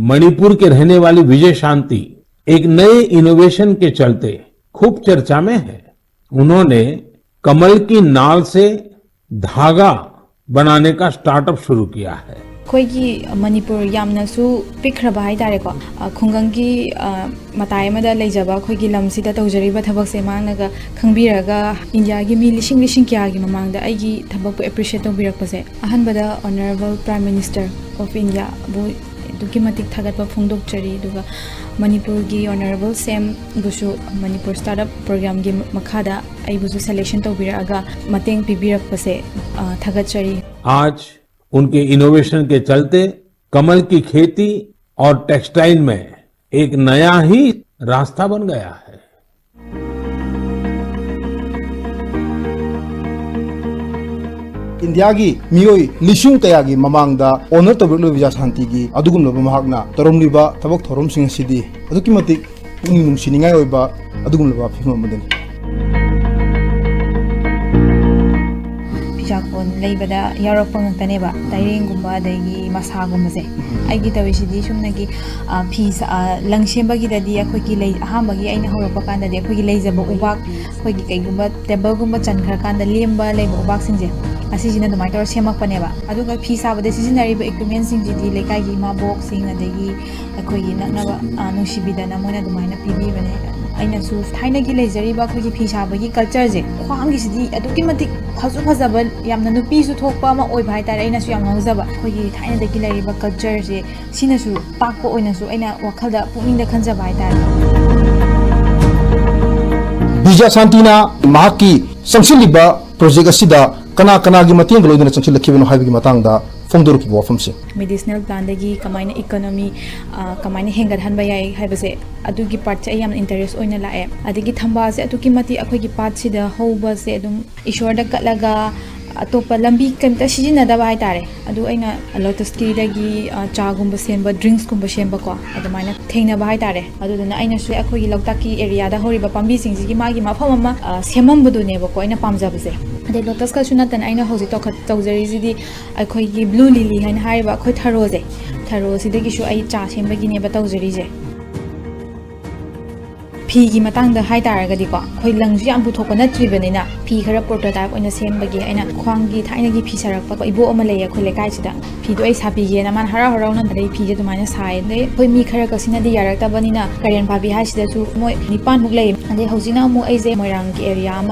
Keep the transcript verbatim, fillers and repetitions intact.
मणिपुर के रहने वाली विजय शांति एक नए इनोवेशन के चलते खूब चर्चा में है। उन्होंने कमल की नाल से धागा बनाने का स्टार्टअप शुरू किया है। ꯑꯩꯈꯣꯏꯒꯤ ꯃꯅꯤꯄꯨꯔ ꯌꯥꯝꯅꯁꯨ ꯄꯤꯛꯈ꯭ꯔꯕ ꯍꯥꯏꯇꯥꯔꯦꯀꯣ꯫ ꯑ, ꯈꯨꯡꯒꯪꯒꯤ, ꯑ, ꯃꯇꯥꯏ ꯑꯃꯗ ꯂꯩꯖꯕ ꯑꯩꯈꯣꯏꯒꯤ ꯂꯝꯁꯤꯗ ꯇꯧꯖꯔꯤꯕ ꯊꯕꯛꯁꯦ ꯃꯍꯥꯛꯅꯒ ꯈꯪꯕꯤꯔꯒ ꯏꯟꯗꯤꯌꯥꯒꯤ ꯃꯤ ꯂꯤꯁꯤꯡ ꯂꯤꯁꯤꯡ ꯀꯌꯥꯒꯤ ꯃꯃꯥꯡꯗ ꯑꯩꯒꯤ ꯊꯕꯛꯄꯨ ꯑꯦꯄ꯭ꯔꯤꯁꯤꯌꯦꯠ ꯇꯧꯕꯤꯔꯛꯄꯁꯦ꯫ ꯑꯍꯥꯟꯕꯗ Honourable Prime Minister of Indiaꯕꯨ ꯑꯗꯨꯛꯀꯤ ꯃꯇꯤꯛ ꯊꯥꯒꯠꯄ ꯐꯣꯡꯗꯣꯛꯆꯔꯤ꯫ ꯑꯗꯨꯒ ꯃꯅꯤꯄꯨꯔꯒꯤ Honourable CEMꯕꯨꯁꯨ ꯃꯅꯤꯄꯨꯔ ꯁ꯭ꯇꯥꯔꯠ ꯑꯞ ꯄ꯭ꯔꯣꯒ꯭ꯔꯥꯝꯒꯤ ꯃꯈꯥꯗ ꯑꯩꯕꯨꯁꯨ ꯁꯦꯂꯦꯛꯁꯟ ꯇꯧꯕꯤꯔꯛꯑꯒ ꯃꯇꯦꯡ ꯄꯤꯕꯤꯔꯛꯄꯁꯦ, ꯑ, ꯊꯥꯒꯠꯆꯔꯤ꯫ आज उनके इनोवेशन के चलते कमल की खेती और टेक्सटाइल में एक नया ही रास्ता बन गया है। ꯏꯟꯗꯤꯌꯥꯒꯤ ꯃꯤꯑꯣꯏ ꯂꯤꯁꯤꯡ ꯀꯌꯥꯒꯤ ꯃꯃꯥꯡꯗ ꯑꯣꯅꯔ ꯇꯧꯕꯤꯔꯛꯂꯤꯕ ꯕꯤꯖꯥ ꯁꯥꯟꯇꯤꯒꯤ ꯑꯗꯨꯒꯨꯝꯂꯕ ꯃꯍꯥꯛꯅ ꯇꯧꯔꯝꯂꯤꯕ ꯊꯕꯛ ꯊꯧꯔꯝꯁꯤꯡ ꯑꯁꯤꯗꯤ ꯑꯗꯨꯛꯀꯤ ꯃꯇꯤꯛ ꯄꯨꯛꯅꯤꯡ ꯅꯨꯡꯁꯤꯅꯤꯡꯉꯥꯏ ꯑꯣꯏꯕ ꯑꯗꯨꯒꯨꯝꯂꯕ ꯐꯤꯕꯝ ꯑꯃꯗꯅꯤ꯫ ꯐꯤꯁꯥ ꯀꯣꯟ ꯂꯩꯕꯗ ꯌꯥꯎꯔꯛꯄ ꯉꯥꯛꯇꯅꯦꯕ, ꯇꯥꯏꯔꯦꯡꯒꯨꯝꯕ ꯑꯗꯒꯤ ꯃꯁꯥꯒꯨꯝꯕꯁꯦ꯫ ꯑꯩꯒꯤ ꯇꯧꯔꯤꯁꯤꯗꯤ ꯁꯨꯝꯅꯒꯤ, ꯑ, ꯐꯤ ꯁꯥ-, ꯑ, ꯂꯪ ꯁꯦꯝꯕꯒꯤꯗꯗꯤ ꯑꯩꯈꯣꯏꯒꯤ ꯂꯩ-, ꯑꯍꯥꯟꯕꯒꯤ ꯑꯩꯅ ꯍꯧꯔꯛꯄ ꯀꯥꯟꯗꯗꯤ ꯑꯩꯈꯣꯏꯒꯤ ꯂꯩꯖꯕ ꯎꯕꯥꯛ, ꯑꯩꯈꯣꯏꯒꯤ ꯀꯩꯒꯨꯝꯕ ꯇꯦꯕꯜꯒꯨꯝꯕ ꯆꯟꯈ꯭ꯔꯀꯥꯟꯗ ꯂꯦꯝꯕ ꯂꯩꯕ ꯎꯕꯥꯛꯁꯤꯡꯁꯦ, ꯑꯁꯤꯁꯤꯅ ꯑꯗꯨꯃꯥꯏꯅ ꯇꯧꯔ ꯁꯦꯝꯃꯛꯄꯅꯦꯕ꯫ ꯑꯗꯨꯒ ꯐꯤ ꯁꯥꯕꯗ ꯁꯤꯖꯤꯟꯅꯔꯤꯕ ꯏꯀ꯭ꯋꯤꯞꯃꯦꯟꯁꯤꯡꯁꯤꯗꯤ ꯂꯩꯀꯥꯏꯒꯤ ꯏꯃꯥꯕꯣꯛꯁꯤꯡ ꯑꯗꯒꯤ ꯑꯩꯈꯣꯏꯒꯤ ꯅꯛꯅꯕ, ꯑ, ꯅꯨꯡꯁꯤꯕꯤꯗꯅ ꯃꯣꯏꯅ ꯑꯗꯨꯃꯥꯏꯅ ꯄꯤꯕꯤꯕꯅꯦ꯫ ꯑꯩꯅꯁꯨ ꯊꯥꯏꯅꯒꯤ ꯂꯩꯖꯔꯤꯕ ꯑꯩꯈꯣꯏꯒꯤ ꯐꯤ ꯁꯥꯕꯒꯤ ꯀꯜꯆꯔꯁꯦ, ꯈ꯭ꯋꯥꯡꯒꯤꯁꯤꯗꯤ ꯑꯗꯨꯛꯀꯤ ꯃꯇꯤꯛ ꯐꯁꯨ ꯐꯖꯕ, ꯌꯥꯝꯅ ꯅꯨꯄꯤꯁꯨ ꯊꯣꯛꯄ ꯑꯃ ꯑꯣꯏꯕ ꯍꯥꯏꯇꯥꯔꯦ꯫ ꯑꯩꯅꯁꯨ ꯌꯥꯝ ꯉꯥꯎꯖꯕ ꯑꯩꯈꯣꯏꯒꯤ ꯊꯥꯏꯅꯗꯒꯤ ꯂꯩꯔꯤꯕ ꯀꯜꯆꯔꯁꯦ, ꯁꯤꯅꯁꯨ ꯇꯥꯛꯄ ꯑꯣꯏꯅꯁꯨ ꯑꯩꯅ ꯋꯥꯈꯜꯗ ꯄꯨꯛꯅꯤꯡꯗ ꯈꯟꯖꯕ ꯍꯥꯏꯇꯥꯔꯦ꯫ ꯕꯤꯖꯥ ꯁꯥꯟꯇꯤꯅ ꯃꯍꯥꯛꯀꯤ ꯆꯪꯁꯤꯜꯂꯤꯕ ꯄ꯭ꯔꯣꯖꯦꯛ ꯑꯁꯤꯗ ꯀꯅꯥ ꯀꯅꯥꯒꯤ ꯃꯇꯦꯡꯒ ꯂꯣꯏꯅꯅ ꯆꯪꯁꯤꯜꯂꯛꯈꯤꯕꯅꯣ ꯍꯥꯏꯕꯒꯤ ꯃꯇꯥꯡꯗ ꯐꯣꯡꯗꯣꯔꯛꯈꯤꯕ ꯋꯥꯐꯝꯁꯦ꯫ ꯃꯦꯗꯤꯁꯤꯅꯦꯜ ꯄ꯭ꯂꯥꯟꯗꯒꯤ ꯀꯃꯥꯏꯅ ꯏꯀꯣꯅꯣꯃꯤ, ꯑ, ꯀꯃꯥꯏꯅ ꯍꯦꯟꯒꯠꯍꯟꯕ ꯌꯥꯏ ꯍꯥꯏꯕꯁꯦ, ꯑꯗꯨꯒꯤ ꯄꯥꯔꯠꯁꯦ ꯑꯩ ꯌꯥꯝꯅ ꯏꯟꯇꯔꯦꯁ ꯑꯣꯏꯅ ꯂꯥꯛꯑꯦ꯫ ꯑꯗꯒꯤ ꯊꯝꯕꯥꯜꯁꯦ ꯑꯗꯨꯛꯀꯤ ꯃꯇꯤꯛ ꯑꯩꯈꯣꯏꯒꯤ ꯄꯥꯠꯁꯤꯗ ꯍꯧꯕꯁꯦ ꯑꯗꯨꯝ ꯏꯁꯣꯔꯗ ꯀꯠꯂꯒ ꯑꯇꯣꯞꯄ ꯂꯝꯕꯤ ꯀꯩꯝꯇ ꯁꯤꯖꯤꯟꯅꯗꯕ ꯍꯥꯏꯇꯥꯔꯦ꯫ ꯑꯗꯨ ꯑꯩꯅ ꯂꯣꯇꯁꯀꯤꯗꯒꯤ, ꯑ, ꯆꯥꯒꯨꯝꯕ ꯁꯦꯝꯕ, ꯗ꯭ꯔꯤꯡꯁꯀꯨꯝꯕ ꯁꯦꯝꯕꯀꯣ, ꯑꯗꯨꯃꯥꯏꯅ ꯊꯦꯡꯅꯕ ꯍꯥꯏꯇꯥꯔꯦ꯫ ꯑꯗꯨꯗꯨꯅ ꯑꯩꯅꯁꯨ ꯑꯩꯈꯣꯏꯒꯤ ꯂꯣꯛꯇꯥꯛꯀꯤ ꯑꯦꯔꯤꯌꯥꯗ ꯍꯧꯔꯤꯕ ꯄꯥꯝꯕꯤꯁꯤꯡꯁꯤꯒꯤ ꯃꯥꯒꯤ ꯃꯐꯝ ꯑꯃ, ꯑ, ꯁꯦꯝꯃꯝꯕꯗꯨꯅꯦꯕꯀꯣ ꯑꯩꯅ ꯄꯥꯝꯖꯕꯁꯦ꯫ ꯑꯗꯩ ꯂꯣꯇꯁꯀꯁꯨ ꯅꯠꯇꯅ ꯑꯩꯅ ꯍꯧꯖꯤꯛ ꯇꯧꯈꯠ-, ꯇꯧꯖꯔꯤꯁꯤꯗꯤ ꯑꯩꯈꯣꯏꯒꯤ ꯕ꯭ꯂꯨ ꯂꯤꯂꯤ ꯍꯥꯏꯅ ꯍꯥꯏꯔꯤꯕ ꯑꯩꯈꯣꯏ ꯊꯔꯣꯁꯦ, ꯊꯔꯣꯁꯤꯗꯒꯤꯁꯨ ꯑꯩ ꯆꯥ ꯁꯦꯝꯕꯒꯤꯅꯦꯕ ꯇꯧꯖꯔꯤꯁꯦ꯫ ꯐꯤꯒꯤ ꯃꯇꯥꯡꯗ ꯍꯥꯏꯇꯥꯔꯒꯗꯤꯀꯣ, ꯑꯩꯈꯣꯏ ꯂꯪꯁꯨ ꯌꯥꯝ ꯄꯨꯊꯣꯛꯄ ꯅꯠꯇ꯭ꯔꯤꯕꯅꯤꯅ, ꯐꯤ ꯈꯔ prototype ꯑꯣꯏꯅ ꯁꯦꯝꯕꯒꯤ ꯑꯩꯅ ꯈ꯭ꯋꯥꯡꯒꯤ ꯊꯥꯏꯅꯒꯤ ꯐꯤ ꯁꯥꯔꯛꯄ ꯏꯕꯣꯛ ꯑꯃ ꯂꯩꯌꯦ ꯑꯩꯈꯣꯏ ꯂꯩꯀꯥꯏꯁꯤꯗ, ꯐꯤꯗꯣ ꯑꯩ ꯁꯥꯕꯤꯒꯦꯅ ꯃꯥꯅ ꯍꯔꯥꯎ ꯍꯔꯥꯎꯅ, ꯑꯗꯩ ꯐꯤꯁꯦ ꯑꯗꯨꯃꯥꯏꯅ ꯁꯥꯏ꯫ ꯑꯗꯩ ꯑꯩꯈꯣꯏ ꯃꯤ ꯈꯔ ꯀꯛꯁꯤꯅꯗꯤ ꯌꯥꯔꯛꯇꯕꯅꯤꯅ, ꯀꯥꯔꯦꯟ ꯐꯥꯕꯤ ꯍꯥꯏꯁꯤꯗꯁꯨ ꯃꯣꯏ ꯅꯤꯄꯥꯟꯃꯨꯛ ꯂꯩ꯫ ꯑꯗꯩ ꯍꯧꯖꯤꯛꯅ ꯑꯃꯨꯛ ꯑꯩꯁꯦ ꯃꯣꯏꯔꯥꯡꯒꯤ area ꯑꯃ